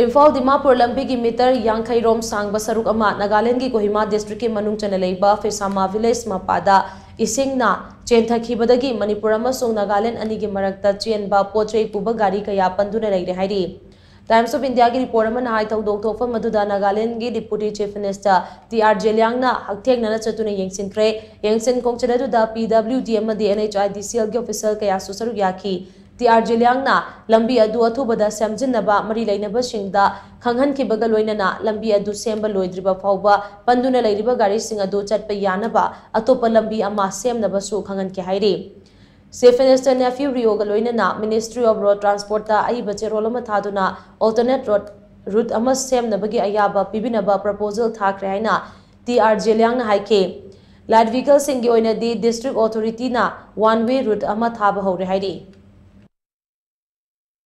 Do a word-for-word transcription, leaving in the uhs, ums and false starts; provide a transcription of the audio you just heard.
ꯏꯝꯐꯥꯜ ꯗꯤꯃꯥꯄꯨꯔ ꯂꯝꯕꯤꯒꯤ ꯃꯤꯇꯔ ꯌꯥꯡꯈꯩ ꯔꯣꯝ ꯁꯥꯡꯕ ꯁꯔꯨꯛ ꯑꯃ ꯅꯥꯒꯥꯂꯦꯟꯗꯒꯤ ꯀꯣꯍꯤꯃꯥ ꯗꯤꯁꯇ꯭ꯔꯤꯛꯀꯤ ꯃꯅꯨꯡ ꯆꯟꯅ ꯂꯩꯕ ꯐꯤꯁꯥꯃꯥ ꯚꯤꯂꯦꯖ ꯃꯄꯥꯗ ꯏꯁꯤꯡꯅ ꯆꯦꯟꯊꯈꯤꯕꯗꯒꯤ ꯃꯅꯤꯄꯨꯔ ꯑꯃꯁꯨꯡ ꯅꯥꯒꯥꯂꯦꯟ ꯑꯅꯤꯒꯤ ꯃꯔꯛꯇ ꯆꯦꯟꯕ ꯄꯣꯠ ꯆꯩ ꯄꯨꯕ ꯒꯥꯔꯤ ꯀꯌꯥ ꯄꯟꯗꯨꯅ ꯂꯩꯔꯦ ꯍꯥꯏꯔꯤ꯫ ꯇꯥꯏꯝꯁ ꯑꯣꯐ ꯏꯟꯗꯤꯌꯥꯒꯤ ꯔꯤꯄꯣꯔꯠ ꯑꯃꯅ ꯍꯥꯏ ꯊꯧꯗꯣꯛ ꯊꯣꯛꯐꯝ ꯑꯗꯨꯗ ꯅꯥꯒꯥꯂꯦꯟꯒꯤ deputy chief minister T R ꯖꯦꯂꯤꯌꯥꯡꯅ ꯍꯛꯊꯦꯡꯅꯅ ꯆꯠꯇꯨꯅ ꯌꯦꯡꯁꯤꯟꯈ꯭ꯔꯦ꯫ ꯌꯦꯡꯁꯤꯟ ꯈꯣꯡꯆꯠ ꯑꯗꯨꯗ ꯄꯤ ꯗꯕ꯭ꯂꯤꯎ ꯗꯤ ꯑꯃꯗꯤ ꯑꯦꯟ ꯑꯩꯆ ꯑꯥꯏ ꯗꯤ ꯁꯤ ꯑꯦꯜꯒꯤ ꯑꯣꯐꯤꯁꯤꯌꯦꯜ ꯀꯌꯥꯁꯨ ꯁꯔꯨꯛ ꯌꯥꯈꯤ꯫ ꯇꯤ ꯑꯥꯔ ꯖꯦꯂꯤꯌꯥꯡꯅ ꯂꯝꯕꯤ ꯑꯗꯨ ꯑꯊꯨꯕꯗ ꯁꯦꯝꯖꯤꯟꯅꯕ ꯃꯔꯤ ꯂꯩꯅꯕꯁꯤꯡꯗ ꯈꯪꯍꯟꯈꯤꯕꯒ ꯂꯣꯏꯅꯅ ꯂꯝꯕꯤ ꯑꯗꯨ ꯁꯦꯝꯕ ꯂꯣꯏꯗ꯭ꯔꯤꯕ ꯐꯥꯎꯕ ꯄꯟꯗꯨꯅ ꯂꯩꯔꯤꯕ ꯒꯥꯔꯤꯁꯤꯡ ꯑꯗꯨ ꯆꯠꯄ ꯌꯥꯅꯕ ꯑꯇꯣꯞꯄ ꯂꯝꯕꯤ ꯑꯃ ꯁꯦꯝꯅꯕꯁꯨ ꯈꯪꯍꯟꯈꯤ ꯍꯥꯏꯔꯤ꯫ ꯆꯤꯐ ꯃꯤꯅꯤꯁꯇꯔ ꯅꯦꯐ꯭ꯌꯨ ꯔꯤꯑꯣꯒ ꯂꯣꯏꯅꯅ ꯃꯤꯅꯤꯁꯇ꯭ꯔꯤ ꯑꯣꯐ ꯔꯣꯗ ꯇ꯭ꯔꯥꯟꯁꯄꯣꯔꯠꯇ ꯑꯏꯕ ꯆꯦꯔꯣꯜ ꯑꯃ ꯊꯥꯗꯨꯅ ꯑꯜꯇꯔꯅꯦꯠ ꯔꯣꯗ ꯔꯨꯠ ꯑꯃ ꯁꯦꯝꯅꯕꯒꯤ ꯑꯌꯥꯕ ꯄꯤꯕꯤꯅꯕ ꯄ꯭ꯔꯄꯣꯖꯦꯜ ꯊꯥꯈ꯭ꯔꯦ ꯍꯥꯏꯅ ꯇꯤ ꯑꯥꯔ ꯖꯦꯂꯤꯌꯥꯡꯅ ꯍꯥꯏꯈꯤ꯫ ꯂꯥꯏꯠ ꯚꯤꯍꯤꯀꯜꯁꯤꯡꯒꯤ ꯑꯣꯏꯅꯗꯤ ꯗꯤꯁꯇ꯭ꯔꯤꯛ ꯑꯣꯊꯣꯔꯤꯇꯤꯅ ꯋꯥꯟ ꯋꯦ ꯔꯨꯠ ꯑꯃ ꯊꯥꯕ ꯍꯧꯔꯦ ꯍꯥꯏꯔꯤ꯫